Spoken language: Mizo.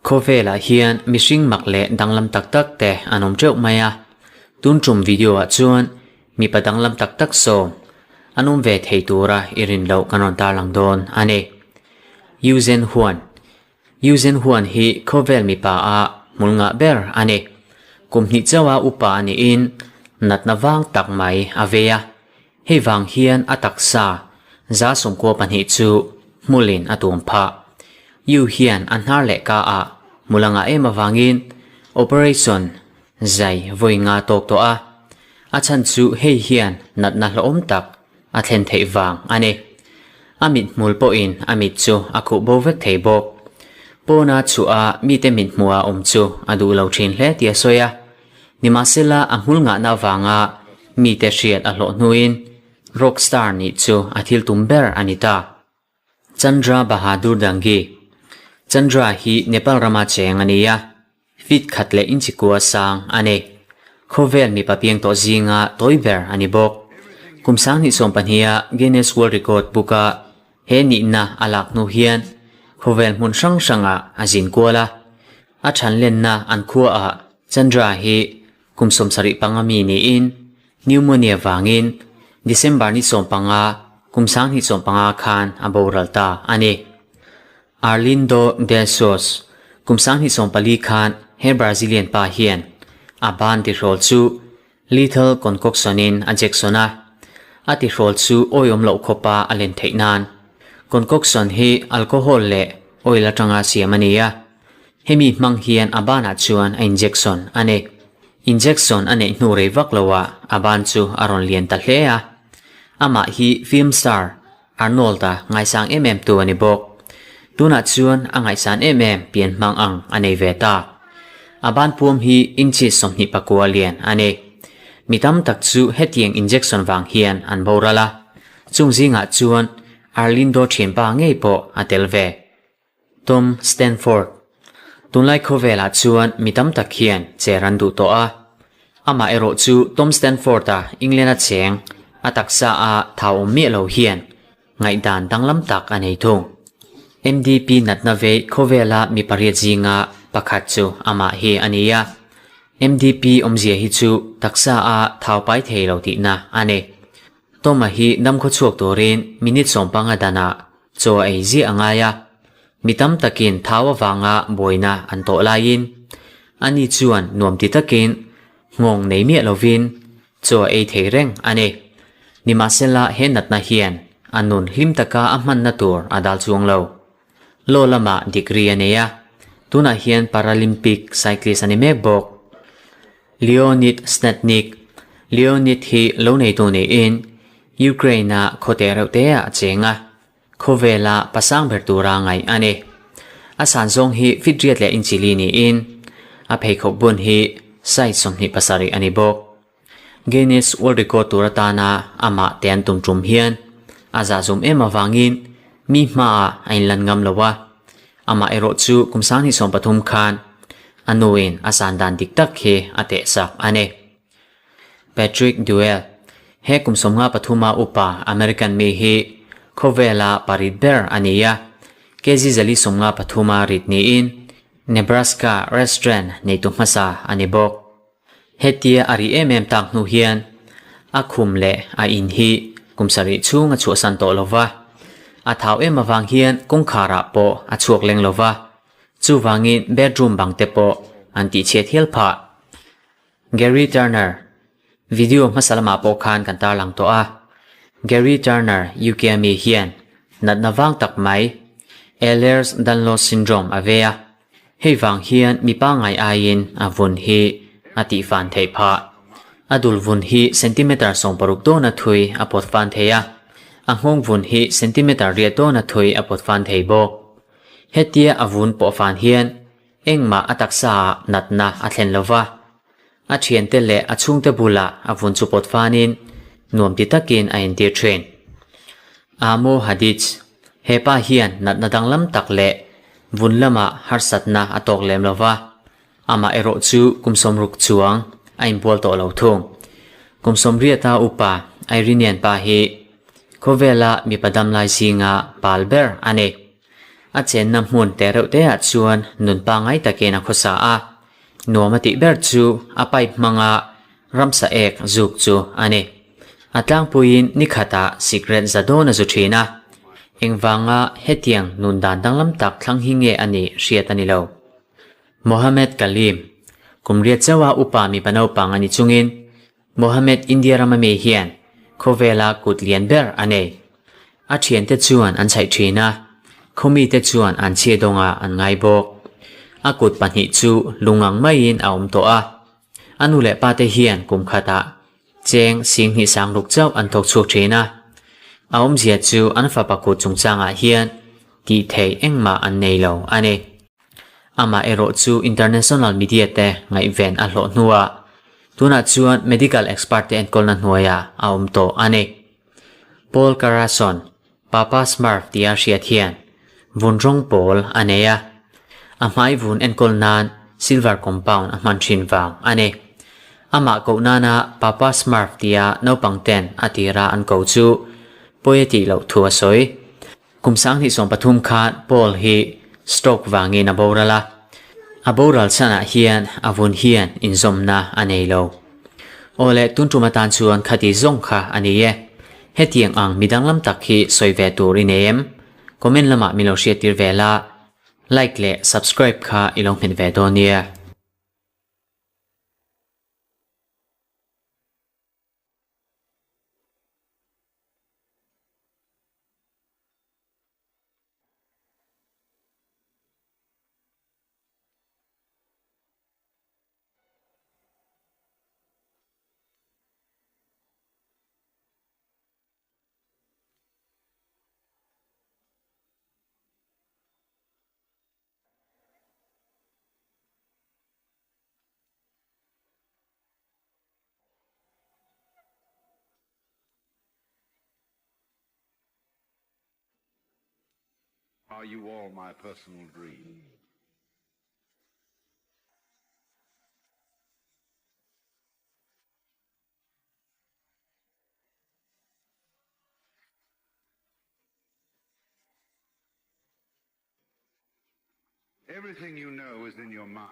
Khawvelah hian mihring mak leh danglam tak tak te an awm teuh mai a, tun tum video ah chuan mipa danglam tak tak sawm an awm ve thei tura i rin loh kan rawn tarlang dawn a ni. Yuzen Huan Yuzen Huan hi khawvel mipa a hmul ngah ber a ni. Kum hnih chauha upa a niin natna vang tak mai a vei a, Hei vang hian a taksa 12% chu hmulin a tum phah. Yu hian a hnar leh ka ah hmul a ngah em avangin operation zai vawi nga tawk tawh a. A chhan chu hei hian natna hlauhawm tak a thlen theih vang a ni. A mit hmul pawhin a mit chu a khuh bo vek thei bawk. Pawna chhuah a mite mit hmuha awm chu a duh lo thin hle tih a sawi a. Nimahsela a hmul ngahna avanga mite hriat a hlawh hnuin rock star nih chu a thil tum ber a ni ta. Chandra Bahadur Dangi Chandra hi Nepal rama cheng a ni a, feet khat leh inchi kua sang a ni. Khawvel mipa piang tawh zinga tawi ber a ni bawk. Kum 2020-a Guinness World Record book-a he nihna a lak hnu hian khawvel hmun hrang hrangah a zin kual a, A thanlenna an khuaah Chandra hi kum 75 mi niin pneumonia vangin December ni 15, kum 2015 khan a boral ta a ni. Arlindo de Sos, kum 2004 khan he Brazilian pa hian a ban tihrawl chu lethal concoction-in a Jackson a, a tihrawl chu awihawm loh khawpa a len theih nan. Concoction hi alcohol leh oil atanga siam a ni a. Hemi hmang hian a banah chuan a injection a nei. Injection a neih hnu rei vak loah a ban chu a rawn lian ta hle a. Amah hi film star Arnold-a ngaisang em em tu a ni bawk. Tunah chuan a ngaihsan em em pian hmang ang a nei ve ta. A ban puam hi inches 29 lian a ni. Mi tam tak chu hetiang injection vang hian an boral a. Chung zingah chuan Arlindo thianpa ngei pawh a tel ve. Tom Stanford, Tunlai khawvelah chuan mi tam tak hian cher an duh tawh a. Amah erawh chu Tom Stanford-a England-a cheng a taksa a thau awm miah lo hian ngaihdan danglam tak a nei thung. MDP natna vei khawvela mi pariat zinga pakhat chu amah hi a ni a. MDP awmzia hi chu taksa a thau pai thei lo tihna a ni. Tom-a hi damkhaw chhuak turin minute 15 danah Chaw ei ziah a ngai a, mi tam takin thau avanga buaina an tawh laiin ani chuan nuam ti takin nghawng nei miah lovin chaw a ei thei reng a ni. Nimahsela he natna hian a nun hlim taka a hmanna tur a dal chuang lo. Law lamah degree a nei a, tunah hian Paralympic cyclist a ni mek bawk. Leonid Snetnik, Leonid hi lo neitu niin Ukraine-a khawte reuh te ah a cheng a, khawvela pasang ber tura ngaih a ni. A san zawng hi feet riat leh inchi li niin a pheikhawk bun hi size 27 a ni bawk. Guinness World Record tur atana amah te an tum tum hian a zahzum em avangin mi hmaah a inlan ngam lo a, amah erawh chu kum 2013 khan a nuin a san dan dik tak hi a tehsak a ni. Patrick Duell, He kum 53 a upa American mi hi khawvela parit ber a ni a, kg 153 a rit niin Nebraska restaurant neitu hmasa a ni bawk. Hetia a ri em em tak hnu hian a khum leh a in hi kum sarih chhung a chhuahsan tawh lo va, a thau em avang hian kawngkharah pawh a chhuak leng lo va, chuvangin bedroom bang te pawh an tihchhiat hial phah. Gary Turner, Video hmasa lamah pawh khan kan tarlang tawh a, Gary Turner, UK a mi hian natna vang tak mai Ehlers-Danlos syndrome a ve a, hei vang hian mi pangngai aiin a vun hi a tihfan theih phah. A dul vun hi centimeter 60 dawna thui a pawt fan thei a, a nghawng vun hi centimeter riat dawna thui a pawt fan thei bawk. Hetia a vun pawh fan hian Engmah a taksa ah natna a thlen lo va, a thiante leh a chhungte bulah a vun chu pawt fanin nuam ti takin a intir thin. Amo Hadij, He pa hian natna danglam tak leh vun lamah harsatna a tawk lem lo va, amah erawh chu kum 60 chuang a inbual tawh lo thung. Kum 80 a upa Iranian pa hi khawvela mipa damlai zinga pal ber a ni. A chenna hmun te reuh te ah chuan nun pangngai takin a khawsa a, nuam a tih ber chu a pipe hmanga ramsa ek zuk chu a ni. A tlangpuiin ni khatah sikret za dawn a zu thin a, engvanga hetiang nun dan danglam tak thlang hi nge a nih hriat a ni lo. Mohammed Kaleem, kum riat chauha upa mipa naupang a ni chungin Mohammed India rama mi hian khawvela kut lian ber a nei. A thiante chuan an chhaih thin a, khawmite chuan an chhia dawngah an ngai bawk. A kut pahnih chu lungang maiin a awm tawh a. A nu leh pate hian kum khatah cheng singhnih sang ruk chauh an thawk chhuak thin a. A awmzia chu an fapa kut chungchangah hian tih theih engmah an nei lo a ni. Amah erawh chu international media te ngaihven a hlawh hnuah tunah chuan medical expert te enkawlna hnuaiah a awm tawh a ni. Paul Karason, Papa Smurf tia hriat hian vun rawng pawl a nei a, a hmai vun enkawl nan silver compound a hman thin vang a ni. Amah koh nana Papa Smurf tia naupang ten a tira an ko chu pawi a tih loh thu a sawi. Kum 2013 khan Paul hi stroke vangin a boral a, a boral chhanah hian a vun hian inzawmna a nei lo. Aw le, tun tum atan chuan khati zawng kha a ni e. Hetiang ang mi danglam tak hi sawi ve tur i nei em? Comment lamah min lo hriattir ve la, like leh subscribe kha i lo nghet ve dawn nia. Are you all my personal dream? Everything you know is in your mind.